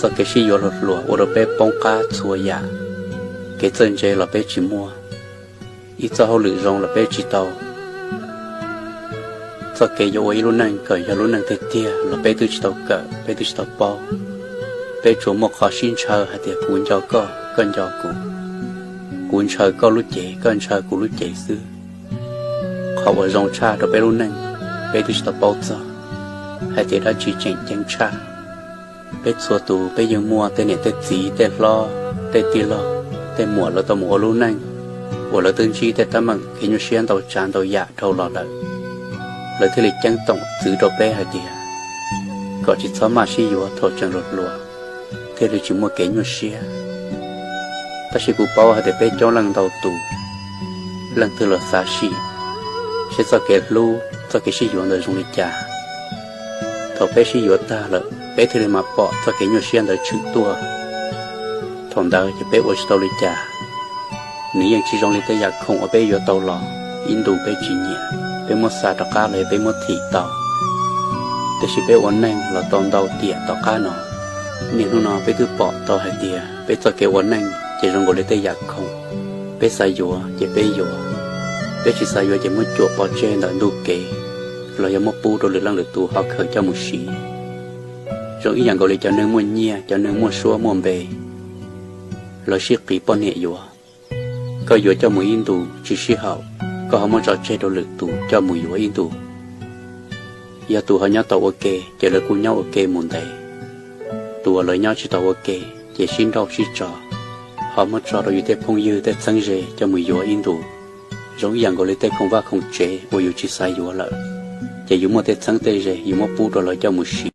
Txoj kev sib yuav hluas hluas ua rau peb poob qab txhua yam. Kev txawj ntse los peb tsis muaj, ib txoj hauj lwm zoo los peb tsis tau, txoj kev yuav ua ib lub neej kom yog lub neej tiag tiag los peb twb tsis tau kawm, peb twb tsis tau paub. Peb tsuas muaj qhov sib ntshaw hais tias kuv nco koj, koj nco kuv, kuv ntshaw koj lub cev, koj ntshaw kuv lub cev xwb. Qhov uas zoo tshaj rau peb lub neej, peb twb tsis tau paub txog hais tias dab tsi tseem ceeb tshaj. Peb txhua tus peb yeej muaj tej niam tej txiv, tej hlob, tej tij laug, tej muam lawv tau mus ua lub neej uas lawv twb ntsib tej teeb meem kev nyuaj siab ntau tsav ntau yam dhau los lawm, lawv thiaj li ceeb toom txwv rau peb hais tias kom tsis txhob maj sib yuav thaum tseem hluas hluas, thiaj li tsis muaj kev nyuaj siab. Tab sis kuv paub hais tias peb coob leej ntau tus, leej twg los xav sim seb txoj kev hlub, txoj kev sib yuav ntawd zoo li cas. Thaum peb sib yuav tag lawm, peb thiaj li mam pom txoj kev nyuaj siab ntawd tshwm tuaj. Thaum ntawd ces peb ua tsis tau li cas. Nws yeej tsis zoo li tej yam khoom uas peb yuav tau los, ib ntus peb tsis nyiam, peb muab xa rov qab los yog peb muab thim tau. Tiam sis peb ua neej los tau ntau tiam tom qab no, niaj hnub no peb twb pom tau hais tias peb txoj kev ua neej ces zoo nkaus li tej yam khoom. Peb xav yuav ces peb yuav, peb tsis xav yuav ces muab cuam pov tseg ntawm ntug kev, los yog muab pub rau lwm leej lwm tus ho khaws coj mus siv. Zoo ib yam nkaus li cov neeg muaj nyiaj, cov neeg muaj suab muaj npe, lawv sib qiv poj niam yuav. Koj yuav coj mus ib ntus tsis sib haum, koj ho muab tso tseg rau lwm tus coj mus yuav ib ntus. Yog tus ho nyob tau ua ke ces lawv kuj nyob ua ke mus ntev. Tus uas lawv nyob tsis tau ua ke ces sib nrauj sib tso, ho muab tso rau yus tej phooj ywg tej txheeb ze coj mus yuav ib ntus. Zoo ib yam nkaus li tej khoom vaj khoom tsev uas yus tsis xav yuav lawm, ces yus muaj tej txheeb tej ze yus muab pub rau lawv coj mus siv.